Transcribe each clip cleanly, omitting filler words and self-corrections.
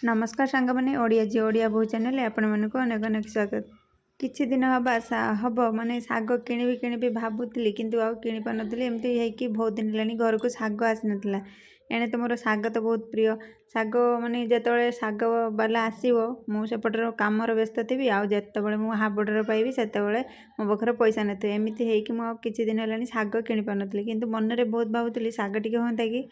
ନମସ୍କାର ସାଙ୍ଗମାନେ, ଓଡ଼ିଆ ଝିଅ ଓଡ଼ିଆ ବୋହୂ ଚ୍ୟାନେଲରେ ଆପଣମାନଙ୍କୁ ଅନେକ ଅନେକ ସ୍ୱାଗତ। କିଛି ଦିନ ହବ ମାନେ ଶାଗ କିଣିବି କିଣିବି ଭାବୁଥିଲି, କିନ୍ତୁ ଆଉ କିଣିପାରୁନଥିଲି। ଏମିତି ହେଇକି ବହୁତ ଦିନ ହେଲାଣି ଘରକୁ ଶାଗ ଆସିନଥିଲା। ଏଣେ ତ ମୋର ଶାଗ ତ ବହୁତ ପ୍ରିୟ ଶାଗ। ମାନେ ଯେତେବେଳେ ଶାଗ ବାଲା ଆସିବ, ମୁଁ ସେପଟର କାମର ବ୍ୟସ୍ତ ଥିବି, ଆଉ ଯେତେବେଳେ ମୁଁ ହାବୁଡ଼ରେ ପାଇବି ସେତେବେଳେ ମୋ ପାଖରେ ପଇସା ନଥିବ। ଏମିତି ହେଇକି ମୁଁ ଆଉ କିଛି ଦିନ ହେଲାଣି ଶାଗ କିଣିପାରୁନଥିଲି, କିନ୍ତୁ ମନରେ ବହୁତ ଭାବୁଥିଲି ଶାଗ ଟିକେ ହୁଅନ୍ତା କି।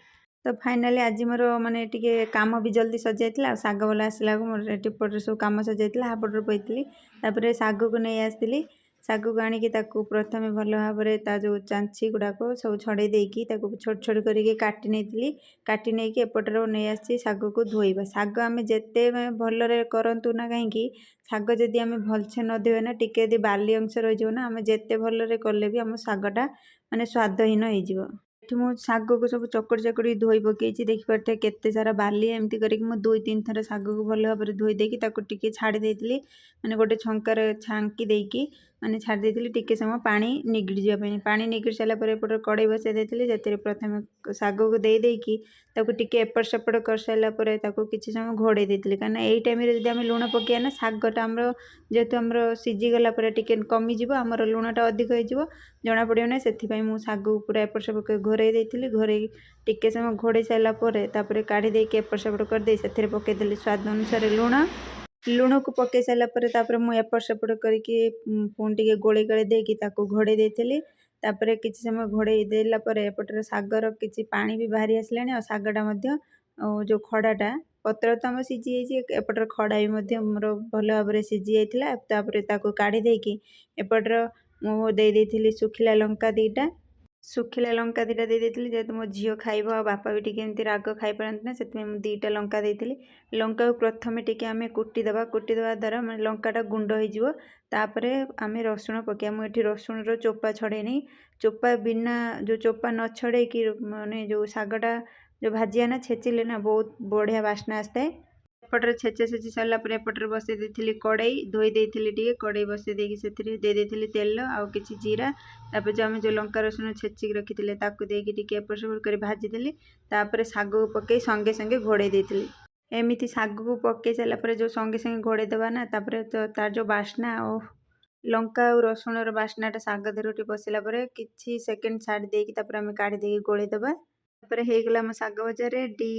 ତ ଫାଇନାଲି ଆଜି ମୋର ମାନେ ଟିକେ କାମ ବି ଜଲ୍ଦି ସରିଯାଇଥିଲା, ଆଉ ଶାଗ ବାଲା ଆସିଲାକୁ ମୋର ଏପଟରେ ସବୁ କାମ ସରିଯାଇଥିଲା। ହାପଟରେ ପଇଥିଲି। ତାପରେ ଶାଗକୁ ନେଇ ଆସିଥିଲି। ଶାଗକୁ ଆଣିକି ତାକୁ ପ୍ରଥମେ ଭଲ ଭାବରେ ତା ଯେଉଁ ଚାଞ୍ଚି ଗୁଡ଼ାକ ସବୁ ଛଡ଼େଇ ଦେଇକି ତାକୁ ଛୋଟ ଛୋଟ କରିକି କାଟି ନେଇଥିଲି। କାଟି ନେଇକି ଏପଟରେ ନେଇ ଆସିଛି ଶାଗକୁ ଧୋଇବା। ଶାଗ ଆମେ ଯେତେ ଭଲରେ କରନ୍ତୁ ନା କାହିଁକି, ଶାଗ ଯଦି ଆମେ ଭଲସେ ନ ଧୋଇବା ନା, ଟିକେ ଯଦି ବାଲି ଅଂଶ ରହିଯିବ ନା, ଆମେ ଯେତେ ଭଲରେ କଲେ ବି ଆମ ଶାଗଟା ମାନେ ସ୍ୱାଦହୀନ ହେଇଯିବ। ଏଠି ମୁଁ ଶାଗକୁ ସବୁ ଚକଡ଼ି ଚକଡ଼ି ଧୋଇ ପକେଇଛି। ଦେଖିପାରୁଥିବେ କେତେ ସାରା ବାଲି। ଏମିତି କରିକି ମୁଁ 2-3 ଥର ଶାଗକୁ ଭଲ ଭାବରେ ଧୋଇ ଦେଇକି ତାକୁ ଟିକେ ଛାଡ଼ି ଦେଇଥିଲି, ମାନେ ଗୋଟେ ଛଙ୍କାରେ ଛାଙ୍କି ଦେଇକି ମାନେ ଛାଡ଼ି ଦେଇଥିଲି ଟିକେ ସମୟ ପାଣି ନିଗିଡ଼ି ଯିବା ପାଇଁ। ପାଣି ନିଗିଡ଼ି ସାରିଲା ପରେ ଏପଟେ କଡ଼େଇ ବସାଇ ଦେଇଥିଲି। ସେଥିରେ ପ୍ରଥମେ ଶାଗକୁ ଦେଇ ଦେଇକି ତାକୁ ଟିକେ ଏପଟ ସେପଟ କରିସାରିଲା ପରେ ତାକୁ କିଛି ସମୟ ଘୋଡ଼େଇ ଦେଇଥିଲି, କାହିଁକିନା ଏଇ ଟାଇମ୍ରେ ଯଦି ଆମେ ଲୁଣ ପକାଇବା ନା, ଶାଗଟା ଆମର ଯେହେତୁ ଆମର ସିଝିଗଲା ପରେ ଟିକେ କମିଯିବ, ଆମର ଲୁଣଟା ଅଧିକ ହେଇଯିବ, ଜଣାପଡ଼ିବ ନାହିଁ। ସେଥିପାଇଁ ମୁଁ ଶାଗକୁ ପୁରା ଏପଟ ସେପଟ କରି ଘୋଡ଼େଇ ଦେଇଥିଲି। ଘୋଡ଼େଇ ଟିକେ ସମୟ ଘୋଡ଼େଇ ସାରିଲା ପରେ ତାପରେ କାଢ଼ି ଦେଇକି ଏପଟ ସେପଟ କରିଦେଇ ସେଥିରେ ପକାଇଦେଲି ସ୍ୱାଦ ଅନୁସାରେ ଲୁଣ। ଲୁଣକୁ ପକାଇ ସାରିଲା ପରେ ତାପରେ ମୁଁ ଏପଟ ସେପଟ କରିକି ପୁଣି ଟିକେ ଗୋଳେଇ ଗାଳେଇ ଦେଇକି ତାକୁ ଘୋଡ଼େଇ ଦେଇଥିଲି। ତାପରେ କିଛି ସମୟ ଘୋଡ଼େଇ ଦେଲା ପରେ ଏପଟରେ ଶାଗର କିଛି ପାଣି ବି ବାହାରି ଆସିଲାଣି, ଆଉ ଶାଗଟା ମଧ୍ୟ ଯେଉଁ ଖଡ଼ାଟା ପତ୍ର ତ ଆମର ସିଝି ଯାଇଛି, ଏପଟରେ ଖଡ଼ା ବି ମଧ୍ୟ ମୋର ଭଲ ଭାବରେ ସିଝି ଯାଇଥିଲା। ତାପରେ ତାକୁ କାଢ଼ି ଦେଇକି ଏପଟର ମୁଁ ଦେଇ ଦେଇଥିଲି ଶୁଖିଲା ଲଙ୍କା 2ଟା। ଶୁଖିଲା ଲଙ୍କା 2ଟା ଦେଇ ଦେଇଥିଲି, ଯେହେତୁ ମୋ ଝିଅ ଖାଇବ ଆଉ ବାପା ବି ଟିକେ ଏମିତି ରାଗ ଖାଇପାରନ୍ତି ନା, ସେଥିପାଇଁ ମୁଁ 2ଟା ଲଙ୍କା ଦେଇଥିଲି। ଲଙ୍କାକୁ ପ୍ରଥମେ ଟିକେ ଆମେ କୁଟିଦେବା। କୁଟିଦେବା ଦ୍ୱାରା ମାନେ ଲଙ୍କାଟା ଗୁଣ୍ଡ ହେଇଯିବ। ତାପରେ ଆମେ ରସୁଣ ପକାଇବା। ମୁଁ ଏଠି ରସୁଣର ଚୋପା ଛଡ଼େଇନି। ଚୋପା ବିନା, ଯେଉଁ ଚୋପା ନ ଛଡ଼େଇକି ମାନେ ଯେଉଁ ଶାଗଟା ଯେଉଁ ଭାଜିବା ନା, ଛେଚିଲେ ନା ବହୁତ ବଢ଼ିଆ ବାସ୍ନା ଆସିଥାଏ। ଏପଟରେ ଛେଚା ଛେଚି ସାରିଲା ପରେ ଏପଟରେ ବସେଇ ଦେଇଥିଲି କଡ଼େଇ। ଧୋଇ ଦେଇଥିଲି ଟିକେ। କଡ଼େଇ ବସେଇ ଦେଇକି ସେଥିରେ ଦେଇ ଦେଇଥିଲି ତେଲ ଆଉ କିଛି ଜିରା। ତାପରେ ଯେଉଁ ଆମେ ଯେଉଁ ଲଙ୍କା ରସୁଣ ଛେଚିକି ରଖିଥିଲେ, ତାକୁ ଦେଇକି ଟିକେ ଏପଟ ସେପଟ କରି ଭାଜିଦେଲି। ତାପରେ ଶାଗକୁ ପକାଇ ସଙ୍ଗେ ସଙ୍ଗେ ଘୋଡ଼େଇ ଦେଇଥିଲି। ଏମିତି ଶାଗକୁ ପକାଇ ସାରିଲା ପରେ ଯେଉଁ ସଙ୍ଗେ ସଙ୍ଗେ ଘୋଡ଼େଇ ଦେବା ନା, ତାପରେ ତ ତାର ଯେଉଁ ବାସ୍ନା ଓ ଲଙ୍କା ଆଉ ରସୁଣର ବାସ୍ନାଟା ଶାଗ ଦେହରେ ଟିକେ ପଶିଲା ପରେ କିଛି ସେକେଣ୍ଡ ଛାଡ଼ି ଦେଇକି ତାପରେ ଆମେ କାଢ଼ି ଦେଇକି ଗୋଳେଇ ଦେବା। ତାପରେ ହେଇଗଲା ଆମ ଶାଗ ଭଜା ରେଡ଼ି।